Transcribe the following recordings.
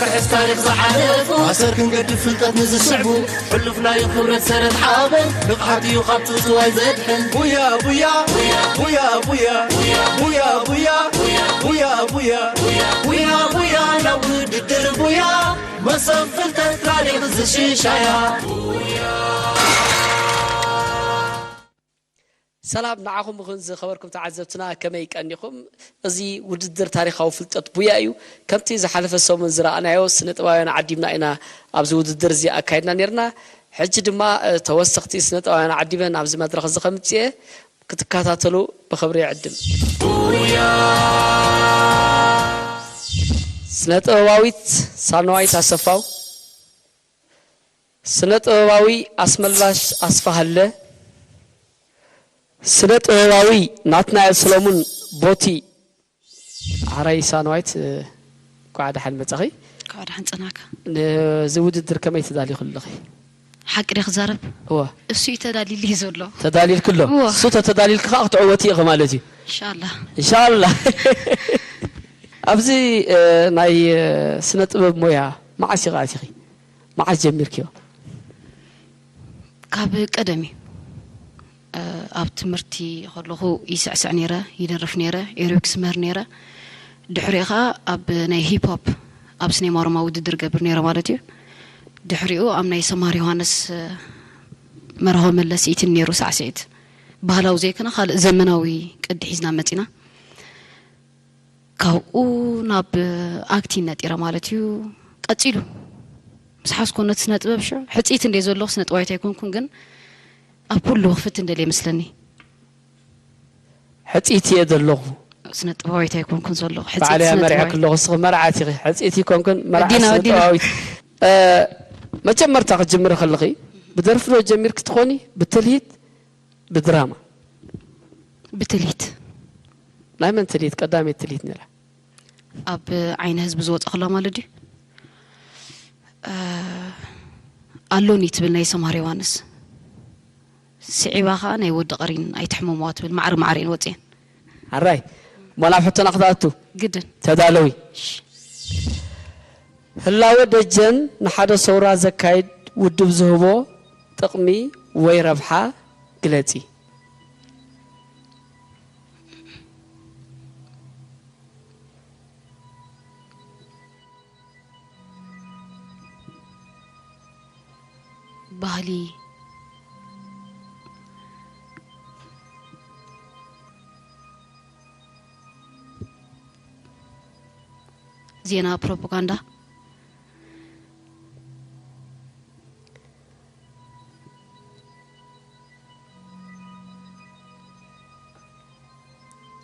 ክሕስ ታሪኽ ዝሓለፉ ኣሰር ክንገድፍ ፍልጠት ንዝስዕቡ ሕሉፍ ናይ ክብረት ሰረት ሓበን ንቕሓት እዩ ካብ ትውትዋይ ዘድሕን ቡያ ቡያ ቡያ ቡያ ቡያ ቡያ ቡያ ቡያ ቡያ ቡያ ናብ ውድድር ቡያ መሰብ ፍልጠት ታሪኽ ዝሽሻያ ሰላም ንዓኹም ይኹን ዝኸበርኩም ተዓዘብትና፣ ከመይ ቀኒኹም? እዚ ውድድር ታሪኻዊ ፍልጠት ቡያ እዩ። ከምቲ ዝሓለፈ ሰሙን ዝረኣናዮ ስነ ጥበባውያን ዓዲምና ኢና ኣብዚ ውድድር እዚ ኣካይድና ነርና። ሕጂ ድማ ተወሰኽቲ ስነ ጥበባውያን ዓዲመ ናብዚ መድረኽ እዚ ከምጽኤ ክትከታተሉ ብኽብሪ ይዕድም። ስነ ጥበባዊት ሳልናዋይት ኣሰፋው፣ ስነ ጥበባዊ ኣስመላሽ ኣስፋሃለ፣ ስነ ጥበባዊ ናትናኤል ሰሎሙን ቦቲ። ሓራይ ሳንዋይት እንኳዕ ደሓን መጻኺ። እንኳዕ ደሓን ጸናካ። ነዚ ውድድር ከመይ ተዳሊኹ ኣለኺ? ሓቂ ድየ ክዛረብ? እወ። እሱ እዩ ተዳሊሉ እዩ ዘሎ። ተዳሊልክሎ? እወ። እሱ ተተዳሊልኪ ከዓ ክትዕወቲ ኢኺ ማለት እዩ። እንሻላ። እንሻላ። ኣብዚ ናይ ስነ ጥበብ ሞያ መዓስ ኢኺ ኣቲኺ? መዓስ ጀሚርክዮ? ካብ ቀደም እዩ። ኣብ ትምህርቲ ከለኹ ይስዕስዕ ነይረ፣ ይደርፍ ነይረ፣ ኤሮቢክስ ይምህር ነይረ። ድሕሪኡ ኸዓ ኣብ ናይ ሂፕ ሆፕ ኣብ ስነ ማረማ ውድድር ገብር ነይረ ማለት እዩ። ድሕሪኡ ኣብ ናይ ሰምሃር ዮሃንስ መርሆ መለስ ይእትን ነይሩ ሳዕስዒት። ባህላዊ ዘይኮነ ካልእ ዘመናዊ ቅዲ ሒዝና መፂና። ካብኡ ናብ ኣክቲን ነጢረ ማለት እዩ ቀፂሉ ምስ ሓዝኮ ነቲ ስነ ጥበብ ሽዑ ሕፅይቲ እንደ ዘለኹ ስነ ጥበባዊት ኣይኮንኩን ግን ኣብ ኩሉ ክፍትን ደልየ መስለኒ ሕፅይቲ እየ ዘለኹ ስነ ጥበባዊት ኣይኮንኩን ዘለኹ ሕፅይቲ ባዕለይ ስነ ኣመሪሐ ጥበባዊት ከለኹ እስኺ መርዓት ኢኺ ሕፅይቲ ኣይኮንኩን መርዓት ወዲና ስነ ወዲና ጥበባዊት እ፣ መጀመርታ ክትጅምሪ ከለኺ ብደርፊ ዶ ጀሚርኪ ትኾኒ ብትልሂት ብድራማ ብትልሂት ናይ መን ትልሂት ቀዳመይቲ ትልሂት ነይራ? ኣብ ዓይኒ ህዝቢ ዝወፀ ከሎ ማለት ድዩ? ኣሎኒ ትብል ናይ ሰምሃር ዮሃንስ ስዒባ ከዓ ናይ ወዲ ቀሪን ኣይትሕመምዋ ትብል ማዕረ ማዕረ እየን ወፅየን። ኣራይ እሞ ናብ ሕቶና ክትኣቱ ግድን ተዳለዊ። ህላወ ደጀን ንሓደ ሰውራ ዘካይድ ውድብ ዝህቦ ጥቕሚ ወይ ረብሓ ግለፂ። ባህሊ ዜና ፕሮፓጋንዳ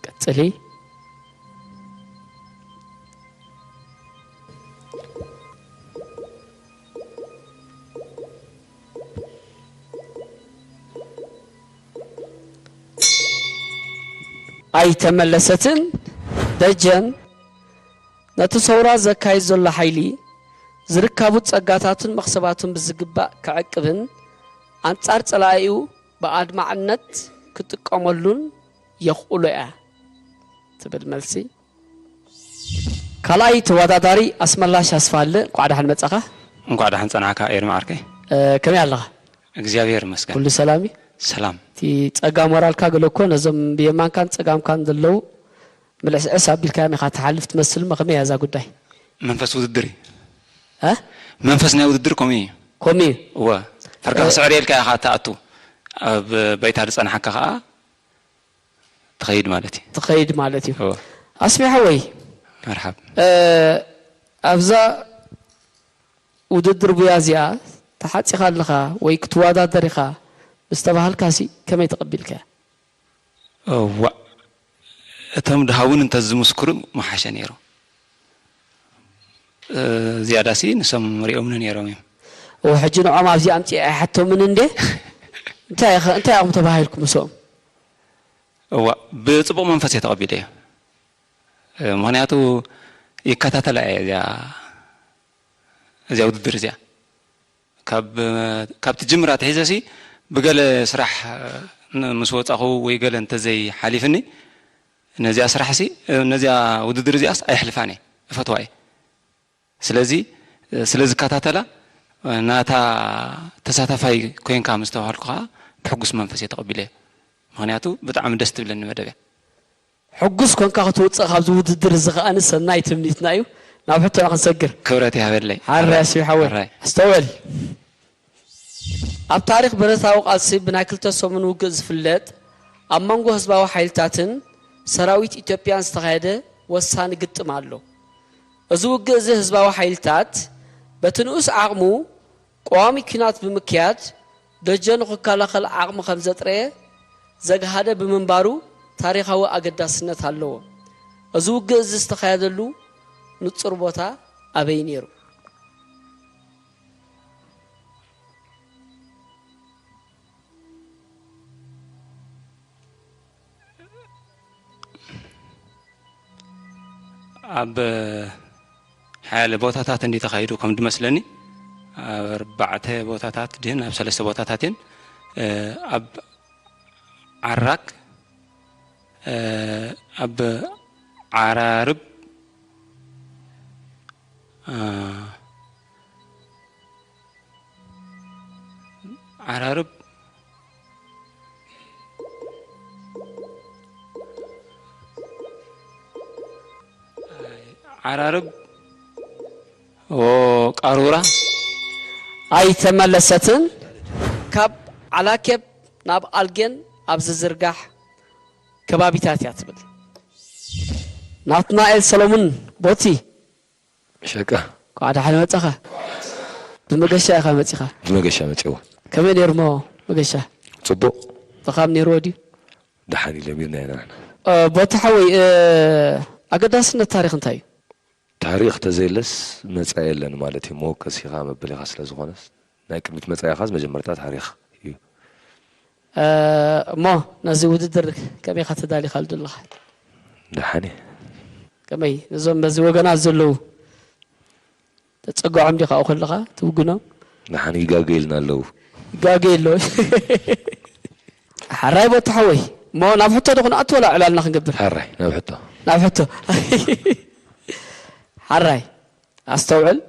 ቀጽሊ። ኣይተመለሰትን። ደጀን ነቲ ሰውራ ዘካይድ ዘሎ ሓይሊ ዝርካቡ ጸጋታቱን መኽሰባቱን ብዝግባእ ክዕቅብን ኣንጻር ጸላኢኡ ብኣድማዕነት ክጥቀመሉን የኽእሎ እያ ትብል መልሲ። ካልኣይ ተወዳዳሪ ኣስመላሽ ኣስፋለ እንኳዕ ደሓን መጻኻ። እንኳዕ ደሓን ጸናሕካ ኤርሚ ዓርከይ። ከመይ ኣለኻ? እግዚኣብሔር ይመስገን። ኩሉ ሰላም እዩ? ሰላም። እቲ ጸጋ ሞራልካ ገለ እኮ ነዞም ብየማንካን ጸጋምካን ዘለዉ ምልዕስዕስ ኣቢልካዮም ኢኻ ትሓልፍ ትመስል እሞ ከመይ እያ እዛ ጉዳይ? መንፈስ ውድድር እዩ። እ? መንፈስ ናይ ውድድር ከምኡ እዩ። ከምኡ እዩ። እወ። ፈርካ ክስዕር የልካ ኢኻ ትኣቱ። ኣብ ባይታ ዝጸንሓካ ኸኣ ትኸይድ ማለት እዩ። ትኸይድ ማለት እዩ። እወ። ኣስሜ ሓወይ፣ መርሓብ። እ፣ ኣብዛ ውድድር ቡያ እዚኣ ተሓጺኻ ኣለኻ ወይ ክትወዳደር ኢኻ ምስ ተባሃልካሲ ከመይ ተቐቢልካያ? እዋእ እቶም ድሃቡኒ እንተዝምስክሩ ምሓሸ ነይሩ። ዝያዳሲ ንሶም ሪኦምኒ ነይሮም እዮም። እወ ሕጂ ንዖም ኣብዚ ኣምጺኤ ኣይሓቶምን እንዴ? እንታይ ኢኻ እንታይ ኢኹም ተባሂልኩም ምስኦም? እዋእ ብጽቡቕ መንፈስ እየ ተቐቢለዮ። ምኽንያቱ ይከታተላ እየ እዚኣ እዚኣ ውድድር እዚኣ። ካብ ካብ ትጅምር ኣትሒዘ ሲ ብገለ ስራሕ ምስ ወጻኹ ወይ ገለ እንተዘይ ሓሊፍኒ ነዚኣ ስራሕ ሲ ነዚኣ ውድድር እዚኣስ ኣየሕልፋን እየ እፈትዋ እየ። ስለዚ ስለ ዝከታተላ ናታ ተሳታፋይ ኮይንካ ምስ ተባሃልኩ ከዓ ብሕጉስ መንፈስ እየ ተቐቢለዮ። ምኽንያቱ ብጣዕሚ ደስ ትብለኒ መደብ እያ። ሕጉስ ኮንካ ክትውፅእ ካብዚ ውድድር እዚ ከኣኒ ሰናይ ትምኒትና እዩ። ናብ ሕቶና ክንሰግር። ክብረት ይሃበለይ። ሓራይ ኣስቢ ሓወይ። ሓራይ። ኣስተውዕል። ኣብ ታሪኽ ብረታዊ ቃልሲ ብናይ ክልተ ሰሙን ውግእ ዝፍለጥ ኣብ መንጎ ህዝባዊ ሓይልታትን ሰራዊት ኢትዮጵያን ዝተኻየደ ወሳኒ ግጥም ኣሎ። እዚ ውግእ እዚ ህዝባዊ ሓይልታት በቲ ንኡስ ዓቕሙ ቀዋሚ ኲናት ብምክያድ ደጀኑ ክከላኸል ዓቕሚ ከም ዘጥረየ ዘግሃደ ብምንባሩ ታሪኻዊ ኣገዳስነት ኣለዎ። እዚ ውግእ እዚ ዝተኻየደሉ ንጹር ቦታ ኣበይ ነይሩ? ኣብ ሓያለ ቦታታት እንዲ ተኻይዱ ከም ድመስለኒ ኣብ ኣርባዕተ ቦታታት ድህን ኣብ ሰለስተ ቦታታት እየን። ኣብ ዓራክ፣ ኣብ ዓራርብ፣ ዓራርብ ዓራርብ ቃሩራ ኣይተመለሰትን። ካብ ዓላኬብ ናብ ኣልጌን ኣብ ዝዝርጋሕ ከባቢታት እያ ትብል። ናትናኤል ሰሎሙን ቦቲ ሸቃ። ኳዕ ደሓን መጻኻ። ብመገሻ ኢኻ መጺኻ። ብመገሻ መጺዎ። ከመይ ነይርሞ መገሻ? ጽቡቕ። ብኻም ነይርዎ ድዩ? ደሓን ኢሎም ኢልና ኢና ንሕና። እ፣ ቦቲ ሓወይ፣ እ፣ ኣገዳስነት ታሪኽ እንታይ እዩ? ታሪኽ ተዘይለስ መጻኢ የለን ማለት እዩ። መወከሲ ኢኻ መበል ኢኻ ስለ ዝኾነስ ናይ ቅድሚት መጻኢኻስ መጀመርታ ታሪኽ እዩ። እ፣ እሞ ነዚ ውድድር ከመይ ኢኻ ተዳሊኻሉ ዘለኻ? ደሓን እየ። ከመይ ነዞም በዚ ወገናት ዘለዉ ተጸግዖም ዲኻ ኣብኡ ከለኻ ትውግኖም? ደሓን ይጋገ ኢልና ኣለዉ። ይጋገ ኣሎ። ሓራይ ቦቲ ሓወይ። እሞ ናብ ሕቶ ዶ ክንኣቱ ወላ ዕላልና ክንገብር? ሓራይ ናብ ሕቶ። ናብ ሕቶ። ሓራይ። ኣስተውዕል።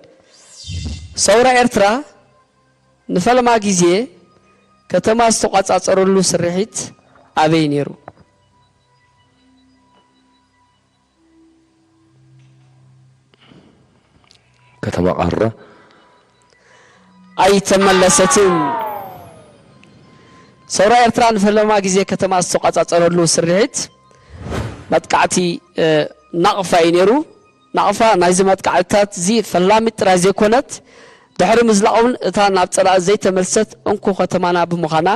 ሰውራ ኤርትራ ንፈለማ ግዜ ከተማ ዝተቋጻጸረሉ ስርሒት ኣበይ ነይሩ? ከተማ ቃራ። ኣይተመለሰትን። ሰውራ ኤርትራ ንፈለማ ግዜ ከተማ ዝተቋጻጸረሉ ስርሒት መጥቃዕቲ፣ እ፣ ናቕፋ እዩ ነይሩ። ናቕፋ ናይዚ መጥቃዕትታት እዚ ፈላሚት ጥራይ ዘይኮነት፣ ድሕሪ ምዝላቕ እውን እታ ናብ ጸላኢ ዘይተመልሰት እንኮ ከተማና ብምዃና፣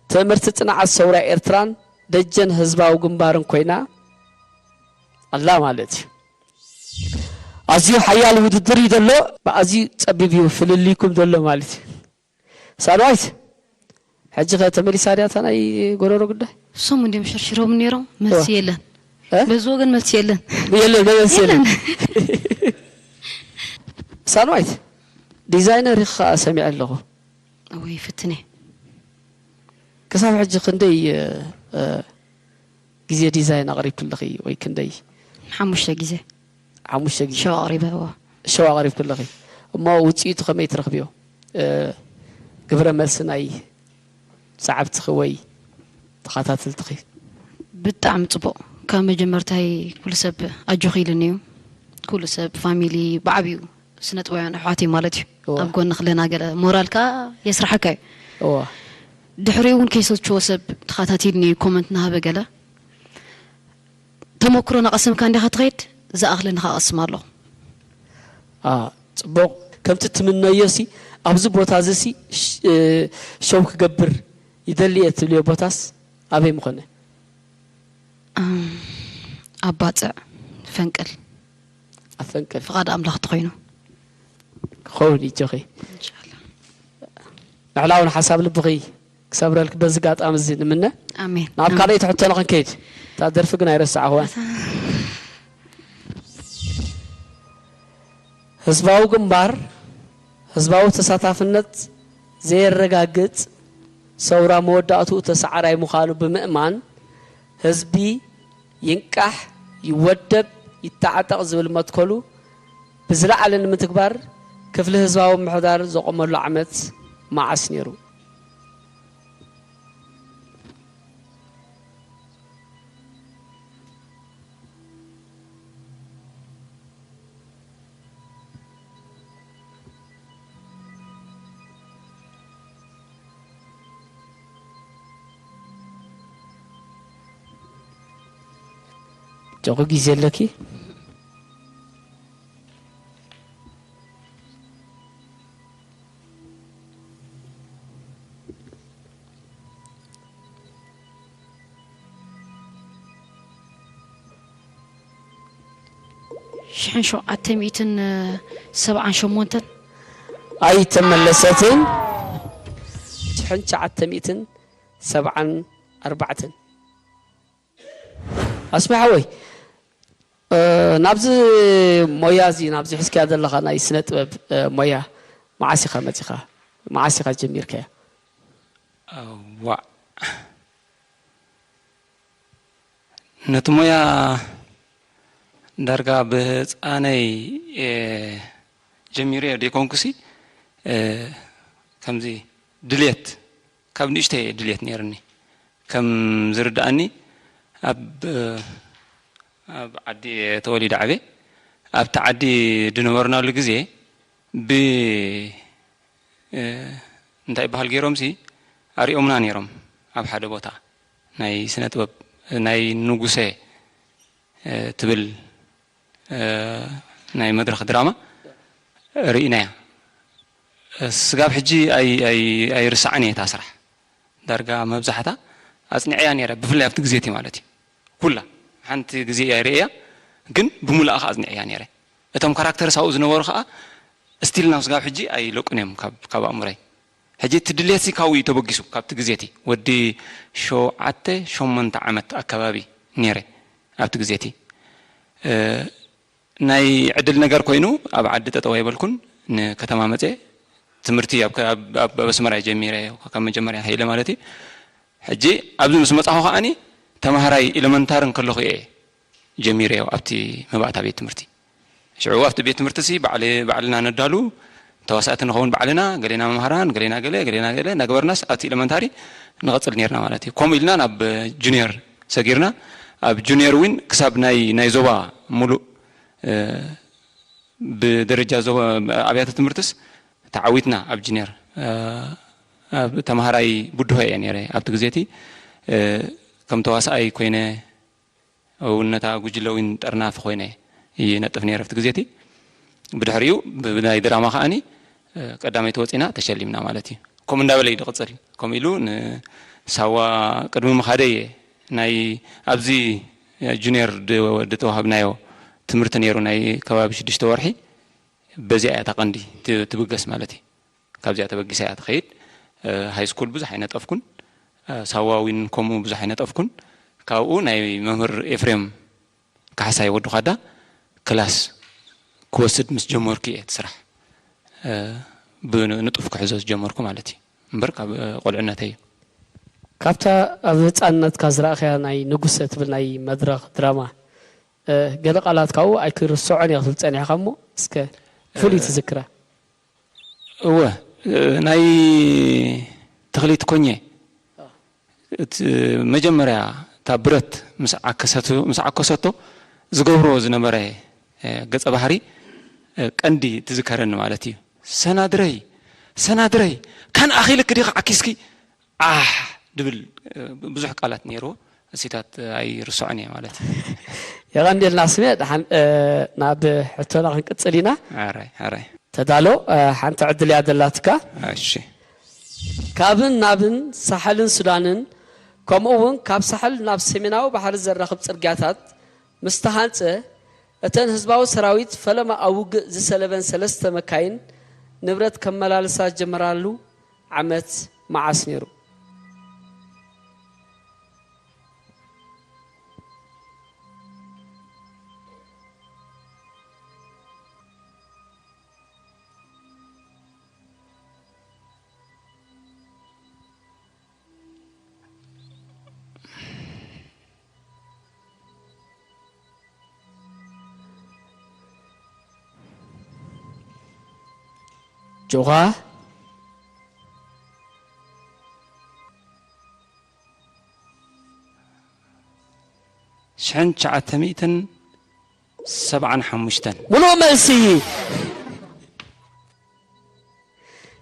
ትእምርቲ ጽንዓት ሰውራ ኤርትራን ደጀን ህዝባዊ ግንባርን ኮይና ኣላ ማለት እዩ። ኣዝዩ ሓያል ውድድር እዩ ዘሎ፣ ብኣዝዩ ጸቢብ እዩ ፍልልይኩም ዘሎ ማለት እዩ። ሳልዋይት፣ ሕጂ ኸ ተመሊሳ ድያ እታ ናይ ጎረሮ ጉዳይ? እሶም እንዲዮም ሸርሺሮም ነይሮም፣ መልሲ እዋ። የለን። እ? በዚ ወገን መልሲ የለን። የለን፣ መልሲ የለን። የለን። ሳልዋይት፣ ዲዛይነር ኢኻ ሰሚዐ ኣለኹ። ወይ ፍትነ። ክሳብ ሕጂ ክንደይ፣ እ፣ እ፣ ግዜ ዲዛይን ኣቕሪብክለኺ ወይ ክንደይ? ሓሙሽተ ግዜ። ሓሙሽተ ግዜ? ሸው ኣቕሪበ፣ እዋ። ሸው ኣቕሪብክለኺ። እሞ ውጽኢቱ ከመይ ትረኽብዮ? እ፣ ግብረ መልሲ ናይ ሰዓብትኺ ወይ ተኸታተልትኺ? ብጣዕሚ ጽቡቕ። ካብ መጀመርታይ ኩሉ ሰብ ኣጆኺ ኢሉኒ እዩ። ኩሉ ሰብ፣ ፋሚሊ፣ ብዓብዩ ስነ ጥበባውያን ኣሕዋተይ ማለት እዩ። እዋ። ኣብ ጎንኺ ኣለና፣ ገለ ሞራልካ የስርሓካ እዩ። እዋ። ድሕሪኡ እውን ከይሰልችዎ ሰብ ተኸታቲልኒ እዩ፣ ኮመንት እናሃበ ገለ። ተመክሮ እናቐሰምካ እንዲኻ ትኸይድ፣ ዝኣኽለኒ ከኣ እቐስም ኣለኹ። አ፣ ጽቡቕ። ከምቲ ትምነዮሲ ኣብዚ ቦታ እዚሲ ሽ-፣ እ፣ ሸው ክገብር ይደሊ እየ ትብልዮ ቦታስ ኣበይ ምኾነ? እም፣ ኣብ ባጽዕ ፈንቅል። ኣብ ፈንቅል። ፍቓድ ኣምላኽ ተኾይኑ። ክኸውን እዩ፣ እጆኺ። ኢንሻኣላህ። ምዕላውን ሓሳብ ልብኺ ክሰብረልኪ በዚ ኣጋጣሚ እዚ ንምነ። ኣሜን። ናብ ኣሜን። ካልኣይቲ ሕቶና ክንከይድ። እታ ደርፊ ግን ኣይረሳዕኹዋን። እታ ህዝባዊ ግንባር ህዝባዊ ተሳታፍነት ዘየረጋግጽ ሰውራ መወዳእትኡ ተሰዓራይ ምዃኑ ብምእማን ህዝቢ ይንቃሕ፣ ይወደብ፣ ይተዓጠቕ ዝብል መትከሉ ብዝለዓለ ንምትግባር ክፍሊ ህዝባዊ ምሕዳር ዘቖመሉ ዓመት መዓስ ነይሩ? ጨቑ ግዜ ኣለኪ? ሽሕን ሸውዓተ ሚእትን ሰብዓን ሸሞንተን። ኣይተመለሰትን። ሽሕን ትሽዓተ ሚእትን ሰብዓን ኣርባዕተን። ኣስሚ ሓወይ፣ ናብዚ ሞያ እዚ፣ ናብዚ ሒዝካያ ዘለኻ ናይ ስነ ጥበብ ሞያ መዓስ ኢኻ መጺኻ? መዓስ ኢኻ ጀሚርካያ? ዋዕ ነቲ ሞያ ዳርጋ ብህፃነይ ጀሚረ ደይኮንኩሲ፣ ከምዚ ድልየት፣ ካብ ንእሽተይ ድልየት ነይርኒ። ከም ዝርድኣኒ፣ ኣብ ኣብ ዓዲ ተወሊደ ዓብየ። ኣብቲ ዓዲ ዝነበርናሉ ግዜ ብ እንታይ ይበሃል ገይሮምሲ ኣሪኦምና ነይሮም። ኣብ ሓደ ቦታ ናይ ስነ ጥበብ፣ ናይ ንጉሰ ትብል ናይ መድረኽ ድራማ ርኢናያ። ስጋብ ሕጂ ኣይርስዓን እየ እታ ስራሕ። ዳርጋ መብዛሕታ ኣጽኒዐያ ነይረ፣ ብፍላይ ኣብቲ ግዜ እቲ ማለት እዩ። ኩላ ሓንቲ ግዜ እያ ርእያ፣ ግን ብምሉኣ ከኣ ኣጽኒዐያ ነይረ። እቶም ካራክተርስ ኣብኡ ዝነበሩ ከኣ ስቲል ናብ ስጋብ ሕጂ ኣይለቁን እዮም ካብ ካብ ኣእምሮይ። ሕጂ እቲ ድሌትሲ ካብኡ እዩ ተበጊሱ፣ ካብቲ ግዜ እቲ ወዲ ሸውዓተ ሸሞንተ ዓመት ኣከባቢ ነይረ ኣብቲ ግዜ እቲ። ናይ ዕድል ነገር ኮይኑ ኣብ ዓዲ ጠጠው ኣይበልኩን። ንከተማ መፅየ ትምህርቲ ኣብ ኣብ ኣስመራ ጀሚረ ካብ መጀመርያ ከይለ ማለት እዩ። ሕጂ ኣብዚ ምስ መፃኹ ከዓኒ ተማሃራይ ኢለመንታሪ እንከለኹ እየ ጀሚረዮ ኣብቲ መባእታ ቤት ትምህርቲ። ሽዑ ኣብቲ ቤት ትምህርቲ ሲ ባዕልና ነዳሉ፣ ተዋሳእቲ ንኸውን ባዕልና፣ ገሌና መምሃራን፣ ገሌና ገለ፣ ገሌና ገለ እናገበርናስ ኣብቲ ኢለመንታሪ ንቐፅል ነርና ማለት እዩ። ከምኡ ኢልና ናብ ጁኒየር ሰጊርና። ኣብ ጁኒየር እውን ክሳብ ናይ ናይ ዞባ ሙሉእ ብደረጃ ዞባ ኣብያተ ትምህርትስ ተዓዊትና ኣብ ጁኒየር ተምሃራይ ብድሆ እየ ነይረ ኣብቲ ግዜ እቲ። ከም ተዋሳኣይ ኮይነ እውን ነታ ጉጅለ እውን ጠርናፊ ኮይነ ይነጥፍ ነይረ ኣብቲ ግዜ እቲ። ብድሕሪኡ ብናይ ድራማ ከዓኒ ቀዳመይቲ ወፂና ተሸሊምና ማለት እዩ። ከምኡ እንዳበለ እዩ ዝቕፅል። ከምኡ ኢሉ ንሳዋ ቅድሚ ምኻደይ እየ ናይ ኣብዚ ጁኒየር ዝተዋሃብናዮ ትምህርቲ ነይሩ ናይ ከባቢ ሽዱሽተ ወርሒ። በዚኣ እያ እታ ቀንዲ ትብገስ ማለት እዩ። ካብዚኣ ተበጊሳ እያ ትኸይድ። ሃይ ስኩል ብዙሕ ኣይነጠፍኩን። ሳዋ ዊን ከምኡ ብዙሕ ኣይነጠፍኩን። ካብኡ ናይ መምህር ኤፍሬም ካሕሳይ ወዲ ኳዳ ክላስ ክወስድ ምስ ጀመርኩ እየ እቲ ስራሕ ብንጡፍ ክሕዞ ዝጀመርኩ ማለት እዩ። እምበር ካብ ቆልዕነተይ እዩ። ካብታ ኣብ ህፃንነትካ ዝረኣኽያ ናይ ንጉሰ ትብል ናይ መድረኽ ድራማ ገለ ቃላት ካብኡ ኣይክርስዖን እየ ክትብል ፀኒሕካ እሞ እስከ ፍሉይ ትዝክራ። እወ ናይ ተኽሊት ኮኘ እቲ መጀመርያ እታ ብረት ምስ ዓከሰቱ ምስ ዓከሰቶ ዝገብሮ ዝነበረ ገጸ ባህሪ ቀንዲ ትዝከረኒ ማለት እዩ። ሰናድረይ ሰናድረይ ካን ኣኺልክ ዲኻ ዓኪስኪ ዓሕ ድብል ብዙሕ ቃላት ነይርዎ። እሲታት ኣይርስዖን እየ ማለት እዩ። የቐንዴልና ስሜ ደሓን ናብ ሕቶና ክንቅጽል ኢና። ኣራይ ኣራይ ተዳሎ ሓንቲ ዕድል እያ ደላትካ። እሺ ካብን ናብን ሳሕልን ሱዳንን ከምኡ እውን ካብ ሳሕል ናብ ሰሜናዊ ባሕሪ ዘራኽብ ጽርግያታት ምስ ተሃንጸ እተን ህዝባዊ ሰራዊት ፈለማ ኣብ ውግእ ዝሰለበን ሰለስተ መካይን ንብረት ከመላልሳ ዝጀመራሉ ዓመት መዓስ ነይሩ? ጆኻ። ሽሕን ትሽዓተ ሚእትን ሰብዓን ሓሙሽተን። ሙሉእ መልሲ።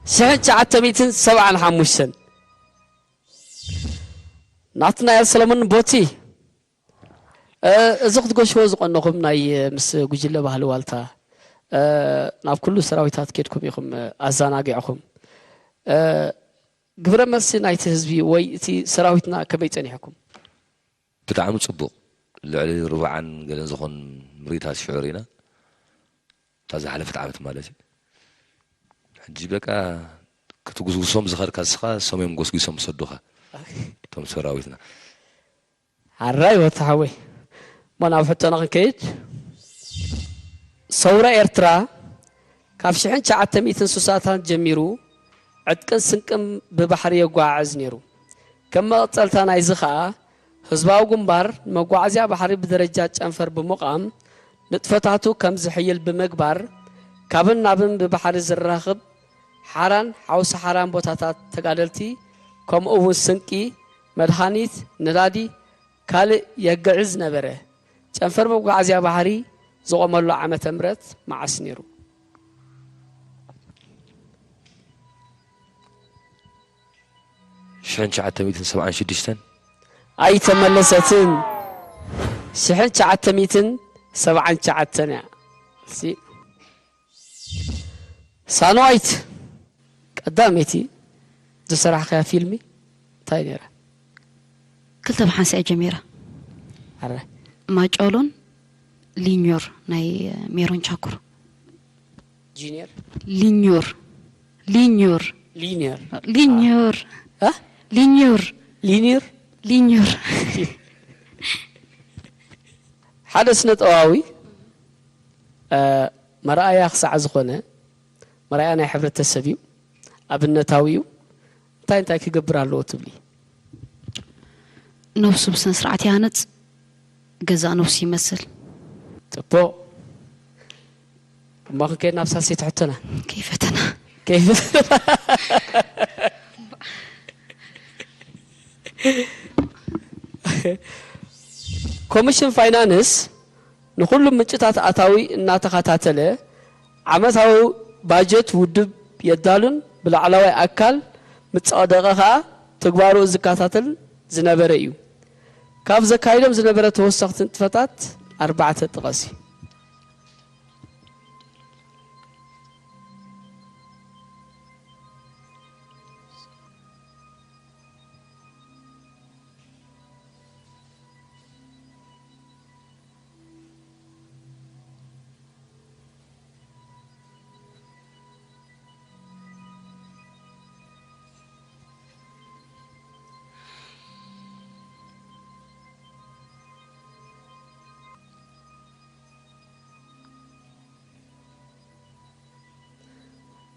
ሽሕን ትሽዓተ ሚእትን ሰብዓን ሓሙሽተን። ናትናኤል ሰለሙን ቦቲ። እ፣ እዚ ክትገሽዎ ዝቐነኹም ናይ፣ እ፣ ምስ ጉጅለ ባህሊ ዋልታ፣ እ፣ ናብ ኩሉ ሰራዊታት ኬድኩም ኢኹም፣ እ፣ ኣዘናጊዕኹም። እ፣ ግብረ መልሲ ናይቲ ህዝቢ ወይ እቲ ሰራዊትና ከመይ ጸኒሕኩም? ብጣዕሚ ጽቡቕ። ልዕሊ ርብዓን ገለን ዝኾን ምርኢታት ሽዑ ርኢና። እታ ዝሓለፈት ዓመት ማለት እዩ። ሕጂ በቃ ክትጉስጉሶም ዝኸድካ ንስኻ፣ እሶም እዮም ጎስጒሶም ዝሰዱኻ፣ እቶም ሰራዊትና። ሓራይ ወዲ ሓወይ። እሞ ናብ ሕቶና ክንከይድ። ሰውራ ኤርትራ ካብ ሽሕን ትሽዓተ ሚእትን ስሳታት ጀሚሩ ዕጥቅን ስንቅን ብባሕሪ የጓዓዕዝ ነይሩ። ከም መቐጸልታ ናይዚ ኸኣ፣ ህዝባዊ ግንባር ንመጓዓዝያ ባሕሪ ብደረጃ ጨንፈር ብምቓም፣ ንጥፈታቱ ከም ዝሕይል ብምግባር፣ ካብን ናብን ብባሕሪ ዝራኽብ ሓራን ሓውሲ ሓራን ቦታታት ተጋደልቲ፣ ከምኡ እውን ስንቂ፣ መድሃኒት፣ ነዳዲ፣ ካልእ የግዕዝ ነበረ። ጨንፈር መጓዓዝያ ባሕሪ ዝቖመሉ ዓመተ ምህረት መዓስ ነይሩ? ሽሕን ትሽዓተ ሚእትን ሰብዓን ሽዱሽተን። ኣይተመለሰትን። ሽሕን ትሽዓተ ሚእትን ሰብዓን ትሽዓተን እያ። እሲ ሳንዋይት፣ ቀዳመይቲ ዝሰራሕካያ ፊልሚ እንታይ ነይራ? ክልተ ብሓንሳእ እያ ጀሚራ። ኣረ። ማጫሎን ሊኞር ናይ ሜሮን ቻኩር። ጂኒየር? ሊኞር። ሊኞር። ሊኒየር። ሊኞር። እ? ሊኞር። ሊኒየር? ሊኞር። ሓደ ስነ ጥበባዊ፣ እ፣ መርኣያ ክሳዕ ዝኾነ፣ መርኣያ ናይ ሕብረተሰብ እዩ፣ ኣብነታዊ እዩ። እንታይ እንታይ ክገብር ኣለዎ ትብሊ? ነብሱ ብስነ ስርዓት ይሃንጽ፣ ገዛእ ነብሱ ይመስል። ጽቡቕ። እሞ ክንከይድ ናብ ሳልሰይቲ ሕቶና። ከይፈተና። ከይፈተና። ኮሚሽን ፋይናንስ ንኹሉ ምንጭታት ኣታዊ እናተኸታተለ ዓመታዊ ባጀት ውድብ የዳሉን ብላዕለዋይ ኣካል ምስ ጸደቐ ኸኣ ትግባሩ ዝከታተል ዝነበረ እዩ። ካብ ዘካይዶም ዝነበረ ተወሰኽቲ ንጥፈታት ኣርባዕተ ጥቐሲ።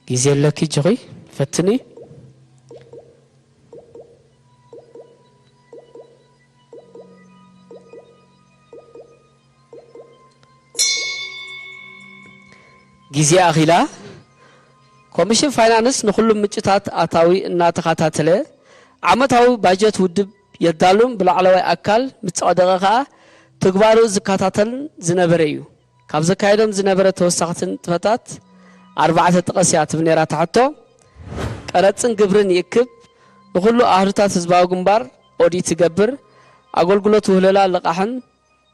ግዜ ኣለኪ፣ ጆኺ፣ ፈትኒ። ግዜ ኣኺላ። ኮሚሽን ፋይናንስ ንኹሉም ምንጭታት ኣታዊ እናተኸታተለ፣ ዓመታዊ ባጀት ውድብ የዳሉን ብላዕለዋይ ኣካል ምስ ጸደቐ ከኣ ትግባሩ ዝከታተልን ዝነበረ እዩ። ካብ ዘካየዶም ዝነበረ ተወሳኽቲ ንጥፈታት ኣርባዕተ ጥቐስ እያ ትብል ነይራ እታ ሕቶ። ቀረጽን ግብርን ይእክብ፣ ንኹሉ ኣህዱታት ህዝባዊ ግንባር ኦዲት ይገብር፣ ኣገልግሎት ውህለላ ልቓሕን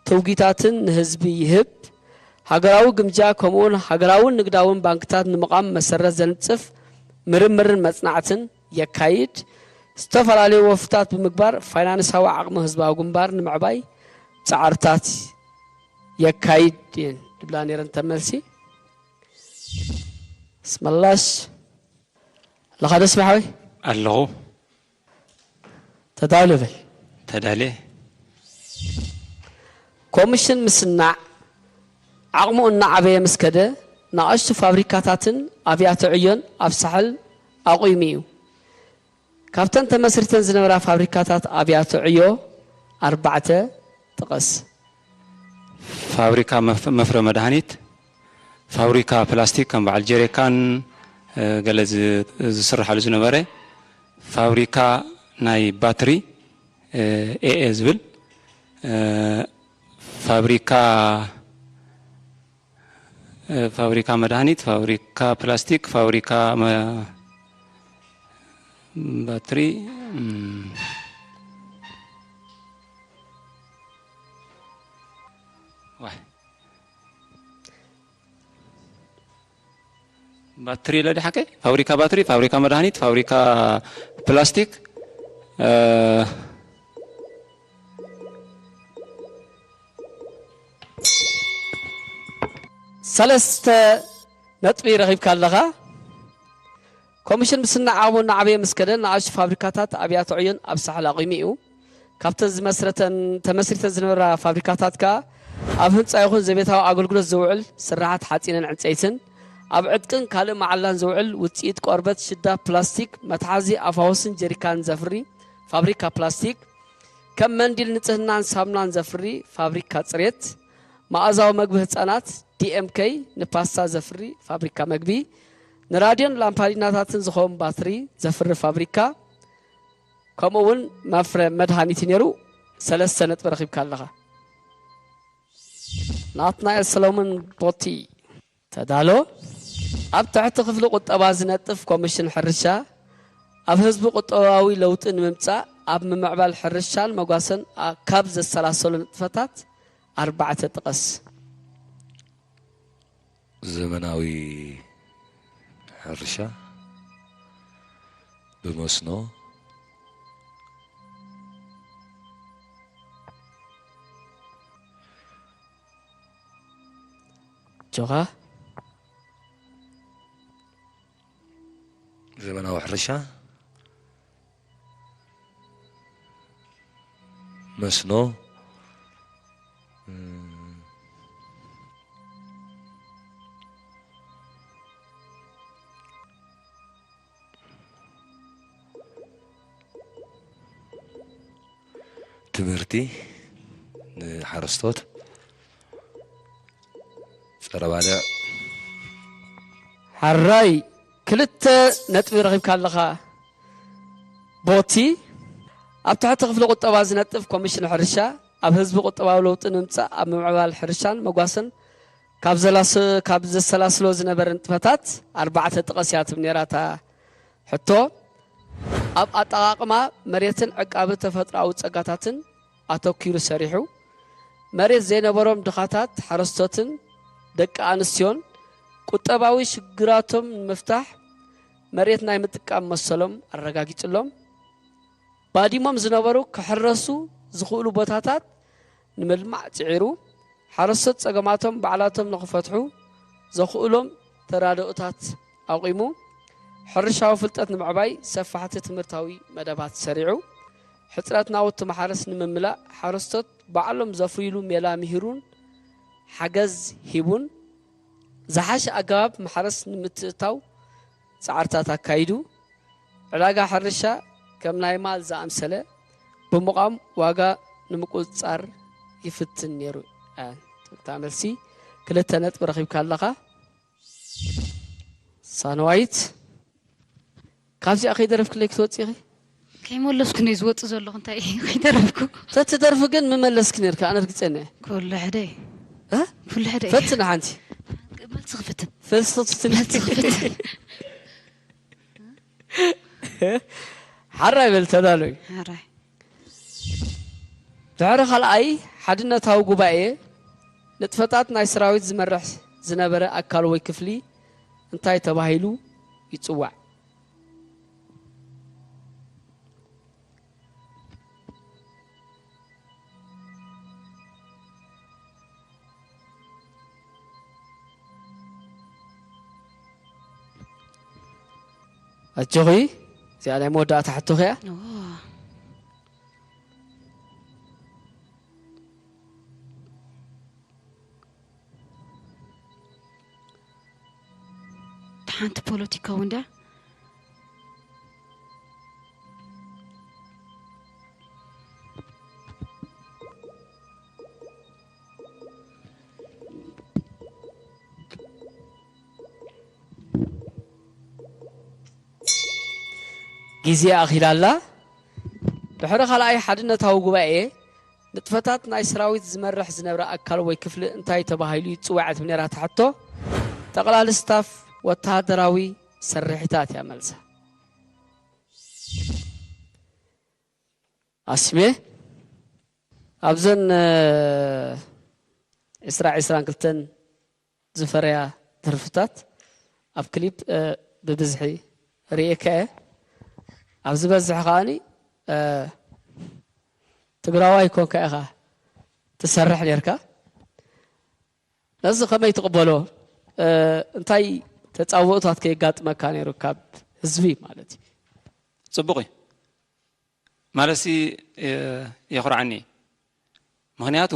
ትውጊታትን ንህዝቢ ይህብ፣ ሃገራዊ ግምጃ ከምኡውን ሃገራውን ንግዳውን ባንክታት ንምቓም መሰረት ዘንጽፍ ምርምርን መጽናዕትን የካይድ፣ ዝተፈላለዩ ወፍታት ብምግባር ፋይናንሳዊ ዓቕሚ ህዝባዊ ግንባር ንምዕባይ ጻዕርታት የካይድ እየን ዝብላ ነይረን እተን መልሲ። ኣስመላሽ ኣለኻ ዶ ስማዕወይ? ኣለኹ። ተዳሉ በል። ተዳልየ። ኮሚሽን ምስናዕ ዓቕሙ እናዓበየ ምስ ከደ፣ ንኣሽቱ ፋብሪካታትን ኣብያተ ዕዮን ኣብ ሳሕል ኣቑሙ እዩ። ካብተን ተመስሪተን ዝነበራ ፋብሪካታት ኣብያተ ዕዮ ኣርባዕተ ጥቐስ። ፋብሪካ መፍ-፣ መፍረ መድሃኒት፣ ፋብሪካ ፕላስቲክ ከም በዓል ጀሪካን፣ ገለ ዝ- ዝስርሓሉ ዝነበረ ፋብሪካ ናይ ባትሪ ኤኤ ዝብል ፋብሪካ ፋብሪካ መድሃኒት፣ ፋብሪካ ፕላስቲክ፣ ፋብሪካ ባትሪ ባትሪ ለዲ ሓቀ ፋብሪካ ባትሪ፣ ፋብሪካ መድሃኒት፣ ፋብሪካ ፕላስቲክ ሰለስተ ነጥቢ ረኺብካ ኣለኻ። ኮሚሽን ምስናዓቡ እናዓበየ ምስ ከደ ንኣሽቱ ፋብሪካታት ኣብያተ ዕዮን ኣብ ሳሕል ኣቑሙ እዩ። ካብተን ዝመስረተን ተመስሪተን ዝነበራ ፋብሪካታት ከኣ ኣብ ህንፃ ይኹን ዘቤታዊ ኣገልግሎት ዝውዕል ስራሓት ሓፂንን ዕንፀይትን፣ ኣብ ዕጥቅን ካልእ መዓላን ዝውዕል ውፅኢት ቆርበት፣ ሽዳ፣ ፕላስቲክ፣ መትሓዚ ኣፋውስን ጀሪካንን ዘፍሪ ፋብሪካ ፕላስቲክ፣ ከም መንዲል ንፅህናን ሳሙናን ዘፍሪ ፋብሪካ ፅሬት፣ መኣዛዊ መግቢ ህፃናት ዲኤምከይ ንፓስታ ዘፍሪ ፋብሪካ መግቢ፣ ንራድዮን ላምፓዲናታትን ዝኸውን ባትሪ ዘፍሪ ፋብሪካ፣ ከምኡ እውን መፍረ መድሃኒት ነይሩ። ሰለስተ ነጥቢ ረኺብካ ኣለኻ። ናትናኤል ሰሎሞን ቦቲ። ተዳሎ። ኣብ ትሕቲ ክፍሊ ቁጠባ ዝነጥፍ ኮሚሽን ሕርሻ ኣብ ህዝቢ ቁጠባዊ ለውጢ ንምምፃእ ኣብ ምምዕባል ሕርሻን መጓሰን ካብ ዘሰላሰሉ ንጥፈታት ኣርባዕተ ጥቐስ። ዘመናዊ ሕርሻ ብመስኖ ጆኻ ዘመናዊ ሕርሻ መስኖ ትምህርቲ ንሓረስቶት ጸረ ባልዕ ሓራይ ክልተ ነጥቢ ረኺብካ ኣለኻ። ቦቲ ኣብ ትሕቲ ክፍሊ ቁጠባ ዝነጥፍ ኮሚሽን ሕርሻ ኣብ ህዝቢ ቁጠባዊ ለውጢ ንምምፃእ ኣብ ምምዕባል ሕርሻን መጓሰን ካብ ዘላስ- ካብ ዘሰላስሎ ዝነበረ ንጥፈታት ኣርባዕተ ጥቐስ እያ ትብል ነይራ እታ ሕቶ። ኣብ ኣጠቓቕማ መሬትን ዕቃቢ ተፈጥሮኣዊ ጸጋታትን ኣተኲሩ ሰሪሑ፣ መሬት ዘይነበሮም ድኻታት ሓረስቶትን ደቂ ኣንስትዮን ቁጠባዊ ሽግራቶም ንምፍታሕ መሬት ናይ ምጥቃም መሰሎም ኣረጋጊጹሎም፣ ባዲሞም ዝነበሩ ክሕረሱ ዝኽእሉ ቦታታት ንምልማዕ ጽዒሩ፣ ሓረስቶት ጸገማቶም ባዕላቶም ንኽፈትሑ ዘኽእሎም ተራድኦታት ኣቑሙ፣ ሕርሻዊ ፍልጠት ንምዕባይ ሰፋሕቲ ትምህርታዊ መደባት ሰሪዑ፣ ሕጽረት ናውቲ ማሕረስ ንምምላእ ሓረስቶት ባዕሎም ዘፍርይሉ ሜላ ምሂሩን ሓገዝ ሂቡን፣ ዝሓሸ ኣገባብ ማሕረስ ንምትእትታው ጻዕርታት ኣካይዱ። ዕዳጋ ሕርሻ ከም ናይ ማል ዝኣምሰለ ብምቋም ዋጋ ንምቁጽጻር ይፍትን ነይሩ። እታ መልሲ ክልተ ነጥቢ ረኺብካ ኣለኻ። ሳንዋይት ካብዚኣ ከይደረፍክለይ ክትወፂ ኢኺ። ከይመለስኩ ነ ዝወፅ ዘለኹ እንታይ እዩ ከይደረፍኩ። ተትደርፊ ግን ምመለስኪ ነርካ ኣነ ርግፀኛ እየ። ኩሉ ሕደ እዩ። እ? ኩሉ ሕደ እዩ። ፈትን ሓንቲ መልሲ ክፍትን ፈልሲ ክትፍትን መልሲ ክፍትን ሓራይ በል ተዳሎይ። ሓራይ ድሕሪ ካልኣይ ሓድነታዊ ጉባኤ ንጥፈታት ናይ ሰራዊት ዝመርሕ ዝነበረ ኣካል ወይ ክፍሊ እንታይ ተባሂሉ ይፅዋዕ? ኣጆኺ እዚኣ ናይ መወዳእታ ሕቶኺ እያ። ሓንቲ ፖለቲካዊ እንድያ። ግዜ ኣኺላ ኣላ። ድሕሪ ካልኣይ ሓድነታዊ ጉባኤ ንጥፈታት ናይ ሰራዊት ዝመርሕ ዝነበረ ኣካል ወይ ክፍሊ እንታይ ተባሂሉ ይጽዋዕ ትብል ነይራ እታ ሕቶ። ጠቕላሊ ስታፍ ወተሃደራዊ ስርሒታት እያ መልሳ። ኣስሜ፣ ኣብዘን ዒስራ ዒስራን ክልተን ዝፈረያ ደርፍታት ኣብ ክሊፕ ብብዝሒ ርእየካ እየ። ኣብ ዝበዝሕ ከዓኒ ትግራዋይ ኮንካ ኢኻ ትሰርሕ ነርካ። ነዚ ከመይ ትቕበሎ? እንታይ ተጻብኦታት ከየጋጥመካ ነይሩ ካብ ህዝቢ ማለት እዩ? ፅቡቕ እዩ። ማለትሲ የኹርዓኒ። ምኽንያቱ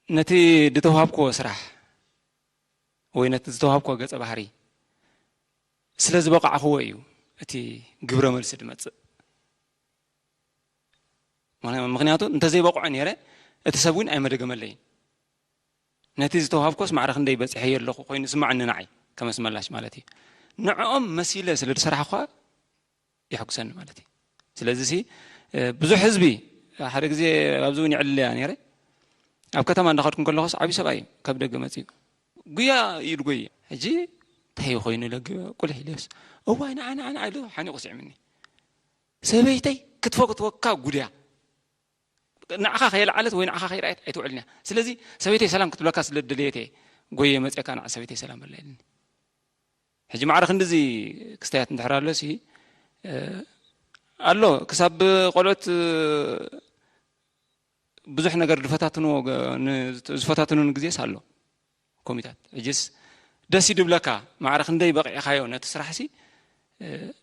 ነቲ ዝተዋሃብክዎ ስራሕ ወይ ነቲ ዝተዋሃብክዎ ገፀ ባህሪ ስለ ዝበቃዕክዎ እዩ እቲ ግብረ መልሲ ዝመፅእ። ምኽንያቱ እንተዘይበቕዖ ነይረ እቲ ሰብ እውን ኣይመደገመለይን። ነቲ ዝተዋሃብኮስ ማዕረ ክንደይ በፂሐዮ ኣለኹ ኮይኑ ዝስማዓኒ ንዓይ ከመስመላሽ ማለት እዩ። ንዕኦም መሲለ ስለ ዝሰራሕኳ የሐጉሰኒ ማለት እዩ። ስለዚ ሲ ብዙሕ ህዝቢ ሓደ ግዜ ኣብዚ እውን ይዕልለያ ነይረ። ኣብ ከተማ እንዳኸድኩ ከለኹስ ዓብዪ ሰብኣይ እዩ ካብ ደገ መፂኡ ጉያ ኢሉ ጎየ። ሕጂ እንታይ ኮይኑ ለግ ቁልሕ ኢለስ እዋይ ንዓ ንዓ ንዓ ኢሉ ሓኒቑ ስዕምኒ። ሰበይተይ ክትፎ ክትወካ ጉድያ ንዓኻ ከየልዓለት ወይ ንዓኻ ከይረኣየት ኣይትውዕልን እያ። ስለዚ ሰበይተይ ሰላም ክትብለካ ስለ ደለየት እየ ጎየ መፅእካ ንዓ ሰበይተይ ሰላም በላ ኢልኒ። ሕጂ ማዕረ ክንድዚ ክስተያት እንድሕር ኣሎ ሲ ኣሎ ክሳብ ቆልኦት ብዙሕ ነገር ዝፈታትንዎ ዝፈታትኑን ግዜስ ኣሎ። ኮሚታት ሕጅስ ደስ ይድብለካ ማዕረ ክንደይ በቂዕካዮ ነቲ ስራሕ ሲ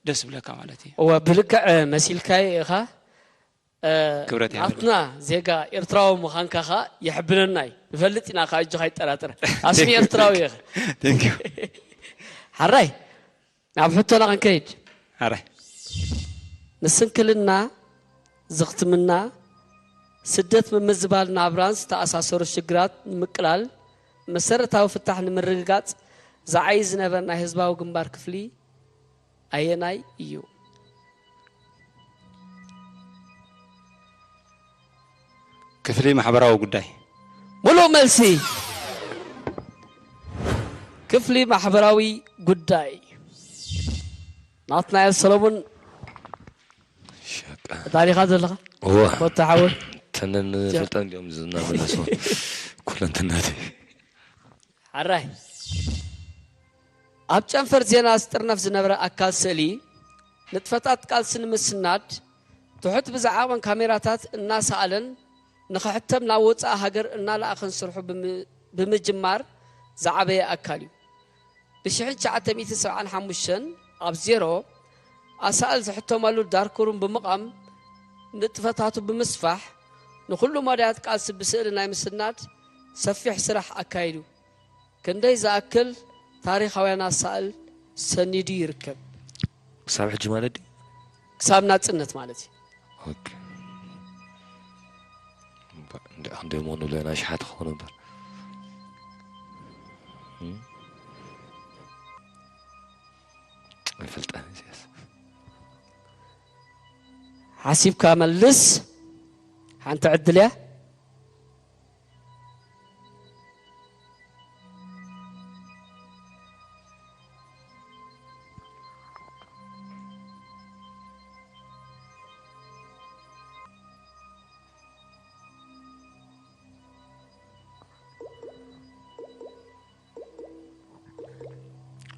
ደስ ይብለካ ማለት እዩ። እወ ብልክዕ መሲልካዮ ኢኻ። ክብረት ይሃበልና። ናትና ዜጋ ኤርትራዊ ምዃንካ ኸኣ የሕብነና እዩ። ንፈልጥ ኢና ካብ እጅኻ ይጠራጠር። ኣስሚ ኤርትራዊ ኢኻ። Thank you። ሓራይ ናብ ሕቶና ክንከይድ። ኣረ ንስንክልና፣ ዝኽትምና፣ ስደት ምምዝባል ናብራን ዝተኣሳሰሩ ሽግራት ንምቅላል መሰረታዊ ፍታሕ ንምርግጋጽ ዝዓዪ ዝነበረ ናይ ህዝባዊ ግንባር ክፍሊ ኣየናይ እዩ? ክፍሊ ማሕበራዊ ጉዳይ። ሙሉእ መልሲ። ክፍሊ ማሕበራዊ ጉዳይ። ናትናኤል ሰሎሙን ሸቃ እታ ዲኻ ዘለኻ? እወ ወተሓወ ተነን ፈልጠን እንዲኦም ዝናመለሱ ኩለንትናት ሓራይ ኣብ ጨንፈር ዜና ዝጥርነፍ ዝነበረ ኣካል ስእሊ ንጥፈታት ቃልሲ ንምስናድ ትሑት ብዝዓቐን ካሜራታት እናሰኣለን ንኽሕተም ናብ ወፃኢ ሃገር እናለኣኸን ስርሑ ብምጅማር ዝዓበየ ኣካል እዩ። ብ ሽሕን ትሽዓተ ሚእትን ሰብዓን ሓሙሽተን ኣብ ዜሮ ኣሳእል ዝሕተመሉ ዳርኩሩም ብምቓም ንጥፈታቱ ብምስፋሕ ንኹሉ መዳያት ቃልሲ ብስእሊ ናይ ምስናድ ሰፊሕ ስራሕ ኣካይዱ። ክንደይ ዝኣክል ታሪኻውያን ኣሳእል ሰኒዱ ይርከብ። ክሳብ ሕጂ ማለት ድዩ? ክሳብ ናጽነት ማለት እዩ። ኦኬ። እምባ-፣ እንደ-፣ ክንደይ ምኾኑ ብለና ሽሓት ክኾኑ እምበር። እም? ኣይፈልጣን እዚኣስ። ሓሲብካ መልስ። ሓንቲ ዕድል እያ።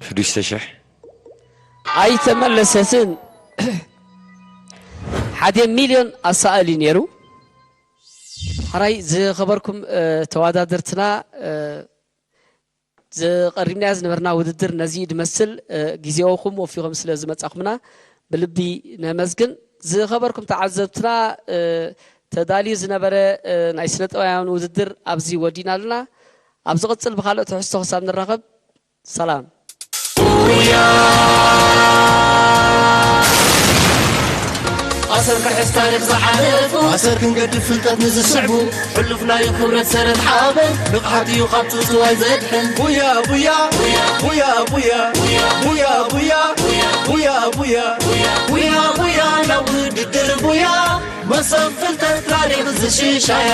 ሽዱሽተ ሽሕ ኣይተመለሰትን። ሓደ ሚልዮን ኣሳእል እዩ ነይሩ። ሓራይ ዝኸበርኩም እ፣ ተወዳደርትና እ፣ ዝቐሪብናያ ዝነበርና ውድድር ነዚ እዩ ዝመስል። እ፣ ግዜኹም ወፊኹም ስለ ዝመጻኹምና ብልቢ ነመስግን። ዝኸበርኩም ተዓዘብትና እ፣ ተዳልዩ ዝነበረ እ፣ ናይ ስነ ጥበባውያን ውድድር ኣብዚ ወዲና ኣለና። ኣብ ዝቕጽል ብኻልእ ትሕዝቶ ክሳብ ንራኸብ ሰላም። ሰብ ክሕዝ ታሪኽ ዝሓለፉ ኣሰር ክንገድፍ ፍልጠት ንዝስዕቡ ሕሉፍ ናይ ክብረት ሰረት ሓበን ንቕሓት እዩ ካብ ትውትዋይ ዘድሕን። ቡያ ቡያ ቡያ ቡያ ቡያ ቡያ ቡያ ቡያ ቡያ ቡያ ናብ ውድድር ቡያ መሰብ ፍልጠት ታሪኽ ዝሽሻያ።